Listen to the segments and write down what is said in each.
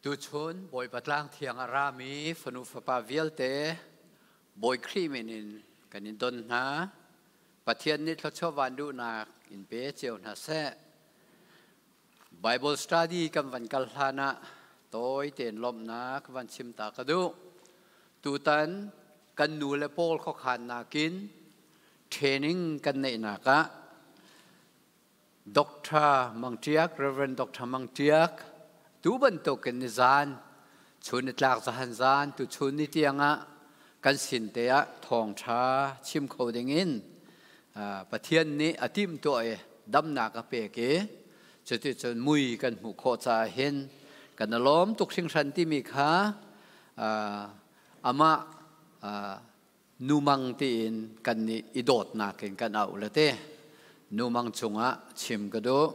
Tuchun Bawipa tlang thiang a rami fanu fapa vialte Bawi Khrih min in kan in don hna. Pathian nih thluachuah van duhnak in pe cio hna seh. Bible study kan van kal hlan ah tawi tein lawmhnak van chim ta ka duh. Tutan kan nu le pawl khuakhan nakin training kan neihnak ah Dr. Mang Ṭiak, Rev. Dr. Mang Ṭiak, tu bantukin nizan chun nitlak zahan zan tu chun ni tiangah kan sin te ah thawngṭha chim kho dingin Pathian nih a timhtuah i damnak a pek i cuticun mui kan hmuh khawh caah hin kan i lawm tuk hringhran timi kha amah numang tiin kan nih i dawtnak in kan auh le te numang cungah chim ka duh.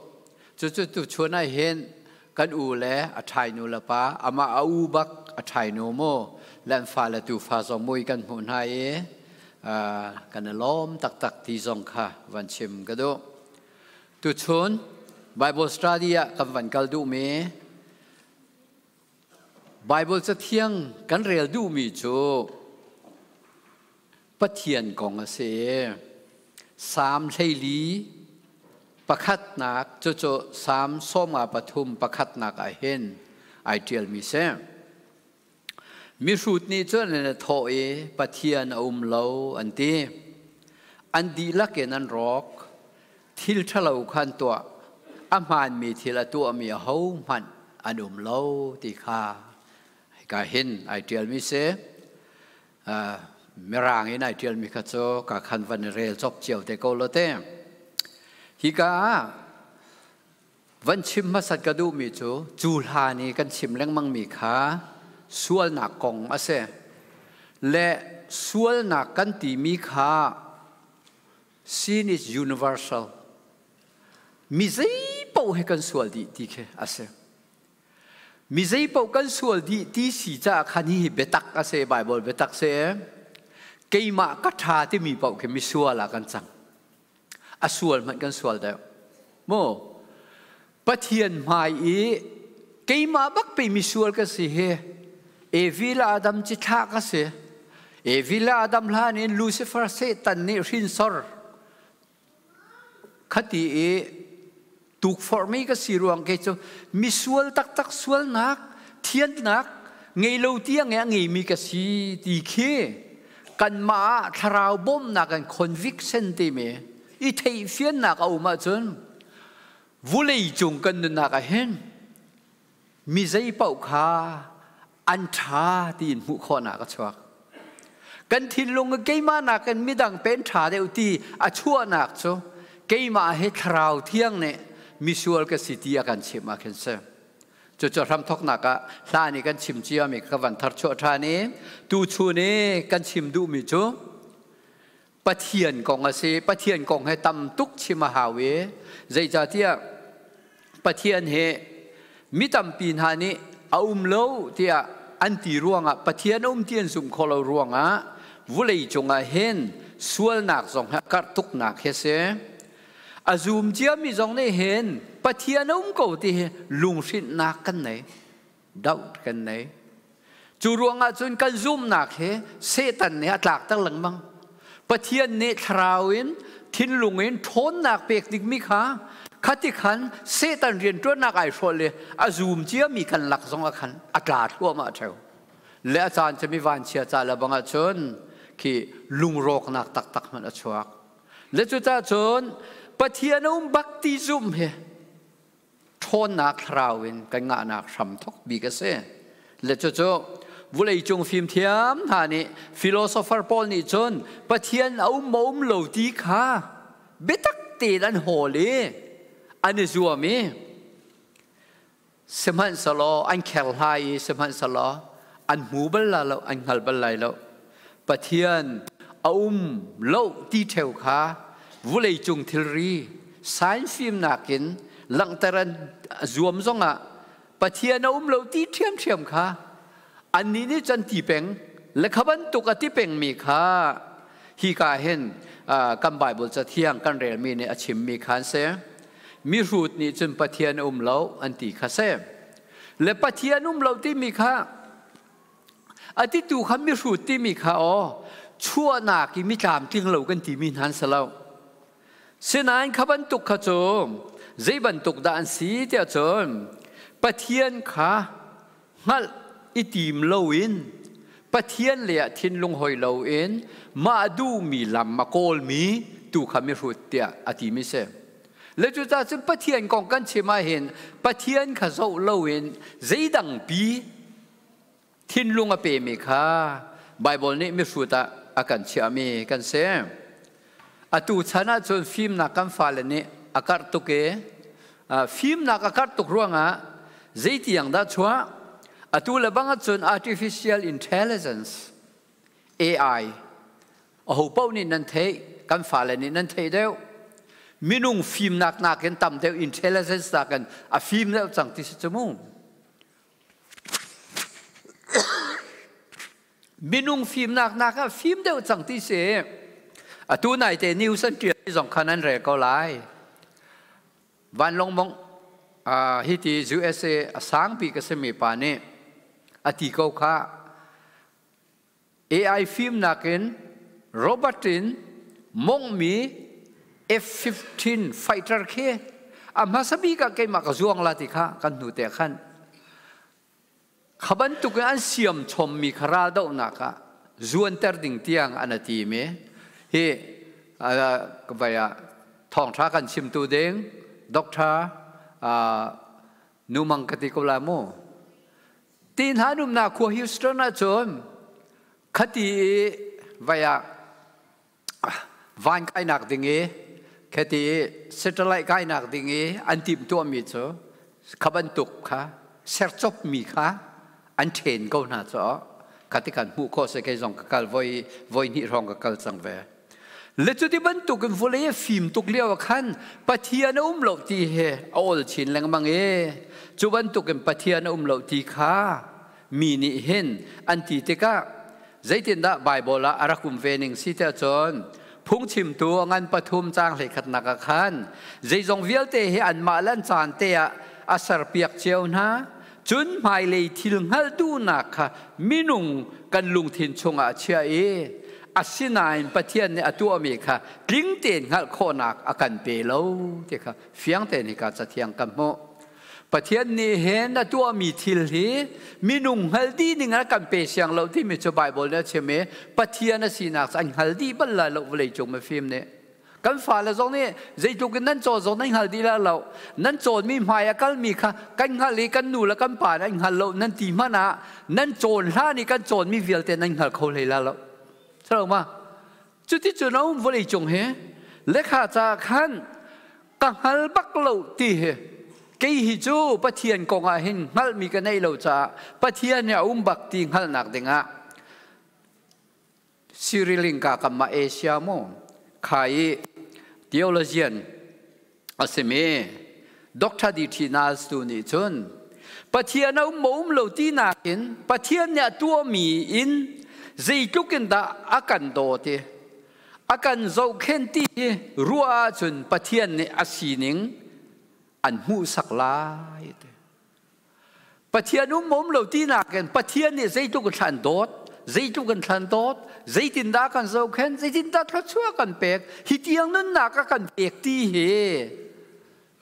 Cucu tu chun ah hin kan u le a ṭhai nu le pa, amah a u bak a ṭhai nu mu le an fa le tu fa zong mui kan hmuh hna i kan i lawm taktak ti zong kha van chim ka duh. Tuchun Bible study ah kan van kal duhmi Baibal Cathiang kan rel duhmi cu Pathian kong a si. Salm 14 pakhatnak, cucu Salm 53 pakhatnak ah hin ai ṭialmi si. Mihrut nih cun an i thawh i Pathian a um lo an ti. An dihlak in an rawk. Thil ṭhalo kha an tuah. A hmaanmi thil a tuahmi ahohmanh an um lo ti kha hika hin ai ṭialmi si. Mirang in ai ṭialmi kha cu ka khan van i rel cop cio te ko lo te. Hika ah van chim hmasat ka duhmi cu cu hlan i kan chim lengmangmi kha sualnak kong a si. Le sualnak kan timi kha sin is universal. Mi zei paoh he kan sual dih ti khi a si. Mi zei paoh kan sual dih ti si caah khan hihi biatak a si, Bible biatak si. Keimah ka ṭha timi paoh khi misual ah kan cang. A sual hmanh kan sual deuh. Mu Pathian hmai i keimah bak pe misual ka si hi Evi le Adam ci thlah ka si. Evi le Adam hlan in Lucifer Satan nih hrinsor khati i tukforhmi ka si ruang ke cu misual taktak sualnak thiannak ngei lo tiang a ngeimi ka si ti khi kanmah ah thlarau bawmnak an conviction timi i theihfiannak a um ahcun vulei cung kan nunnak ah hin mi zei paoh kha an ṭha tiin hmuh khawhnak a chuak. Kan thinlung keimah nakin midang pen ṭha deuh ti a chuahnak cu keimah hi thlarau thiang nih misual ka si ti a kan chimh ah khin si. Cucu hramthoknak ah hlan i kan chim ciami ka van tharchuah ṭhan i tuchun i kan chim duhmi cu Pathian kong a si. Pathian kong he tam tuk chim a hau i zeicahtiah Pathian he mi tampi hna nih a um lo tiah an ti ruangah, Pathian a um ti an zumh khawh lo ruangah vulei cungah hin sualnak zong he a karh tuknak hi a si. A zum ciami zong nih hin Pathian a um ko ti hi lunghrinhnak kan nei, doubt kan nei. Cu ruangah cun kan zumhnak hi Satan nih a tlakter lengmang. Pathian nih thlarau in thinlung in ṭhawnnak pek dingmi kha khati khan Satan rianṭuannak ai hrawlh i a zum ciami kan lak zong ah khan a tla thluahmah ṭheo. Le a caan cu mi vanchia ca le bang ahcun khi lungrawknak taktak hmanh a chuak. Le cucaah cun Pathian a um bak ti zumh hi ṭhawnnak thlarau in kan ngahnak hram thok bik a si. Le cucu vuleicung fimthiam hna nih, philosopher pawl nih cun Pathian a um maw um lo ti kha biatak tein an hawl i an i zuam i sihmanhsehlaw an kherhlai i sihmanhsehlaw an hmu bal la lo, an hngal bal lai lo. Pathian a um lo ti ṭheo kha vuleicung thilri science fimnak in langhter an zuam zongah Pathian a um lo ti ṭhiamṭhiam kha annih nih cun ti peng le kha bantuk a ti pengmi kha hika hin kan Bible cathiang kan relmi nih a chimmi kha an si. Mihrut nih cun Pathian a um lo an ti kha si. Le Pathian um lo timi kha a titu kha mihrut timi kha aw chuahnak i mi tlamtling lo kan timi hna an si lo. Sinain kha bantuk kha cu zei bantuk dah an si tiah cun Pathian kha hngalh i tim loin Pathian lei ah thinlung hoi loin mah duhmi lam a kawlmi tu kha mihrut tiah a timi si. Le cucaah cun Pathian kong kan chim ahhin Pathian kha zoh loin zeidang pi thinlung a pemi kha Baibal nih mihrut ah a kan chiahmi kan si. Atu chan ahcun fimnak kan fale nih a karh tuk i fimnak a karh tuk ruangah zeitiang dah chuah? Atu le bang ahcun artificial intelligence AI aho paoh nih nan theih, kan fale nih nan theih deuh. Minung fimnak nakin tam deuh intelligence nakin a fim deuh cang ti si cu mu. Minung fimnak nak ah fim deuh cang ti si. Atu nai te news an ṭial zong khan an rel ko lai. Vanlawng mong hi ti USA a sangpi ka simi pa nih a ti ko kha. AI fimnak in robot in mongmi F-15 fighter khi a hmasa bik ah keimah ka zuang la ti kha kan hnu te khan kha bantuk in an siam chommi kha ral dohnak ah zuanter ding tiang an a ti mi hi vai ah thawngtha kan chimtu ding doctor numang ka ti ko la mu Ti hna numnak khua Houston ahcun khati i vai ah van kainak ding i khati i satellite kainak ding i an timhtuahmi cu kha bantuk kha sercopmi kha an ṭhen ko hna cu khati khan hmuh khawh si. Kei zong ka kal voi voi hnih hrawng ka kal cang ve. Le cuti bantukin vawlei a fim tuk lio ah khan Pathian a um lo ti he a ol chin lengmang i cu bantukin Pathian a um lo ti kha mi nih hin an ti tikah zeitindah Baibal ah a rak um ve ning si tiah cun phungchimtu a ngan pathum caang 11nak ah khan zeizong vialte hi anmah le an caan te ah a serpiak cio hna, cun hmailei thil hngalh duhnak kha minung kan lungthin chungah a chiah i asinain Pathian nih a tuahmi kha tling tein hngalh khawhnak a kan pe lo ti kha fiang tein hika cathiang kan hmuh. Pathian nih hin a tuahmi thil hi minung hngal dih ning a kan pe siang lo timi cu Baibal nih a chim i Pathian a sinak cu an hngal dih bal lai lo vawlei cung mifim nih. Kan fale zong nih zeitluk in nan cawn zong nan hngal dih la lo. Nan cawnmi hmai a kalmi kha kan hngal i kan nu le kan pa nih an hngal lo nan ti hmanh ah nan cawn hlan i kan cawnmi vialte nan hngal kho hlei la lo. Salo ma? Cuti cun a um vawlei cung hi lekha ca khan ka hngal bak lo ti hi kei hi cu Pathian kong ah hin hngalhmi ka neih lo caah Pathian hi a um bak ti hngalhnak dingah Sri Lanka kam ah Asia mu kha i theologian a simi Dr. D.T. Niles tu nih cun Pathian a um maw um lo ti nakin Pathian nih a tuahmi in zeitluk in dah a kan dawt i a kan zohkhenh ti hi ruah ahcun Pathian nih a sining an hmuhsak lai ti. Pathian um um lo ti nakin Pathian nih zeitluk in thlan dawt, zeitluk in thlan dawt, zeitindah kan zohkhenh, zeitindah thluachuah kan pek, hi tiang nunnak a kan pek ti hi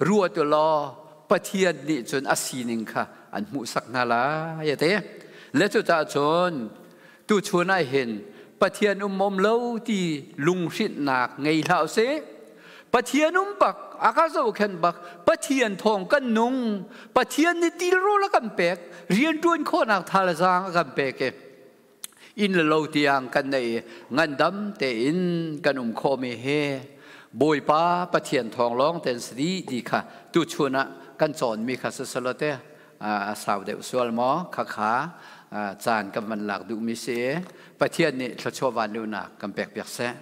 ruat u law Pathian nih cun a sining kha an hmuhsak hna lai a ti. Le cucaah cun tuchun ah hin Pathian um um lo ti lunghrinhnak ngei hlah usih. Pathian um bak, a ka zohkhenh bak, Pathian thawng kan nung, Pathian nih tilrawl a kan pek, rianṭuan khawhnak tha le zaang a kan pek i inn le lo tiang kan neih i ngandam tein kan um khawhmi hi Bawipa Pathian thawng lawng ten si dih ti kha tuchun ah kan cawnmi kha sisalote a sau deuh sual maw khakha caan kan van lak duhmi si i Pathian nih thluachuah van luhnak kan pek piak seh.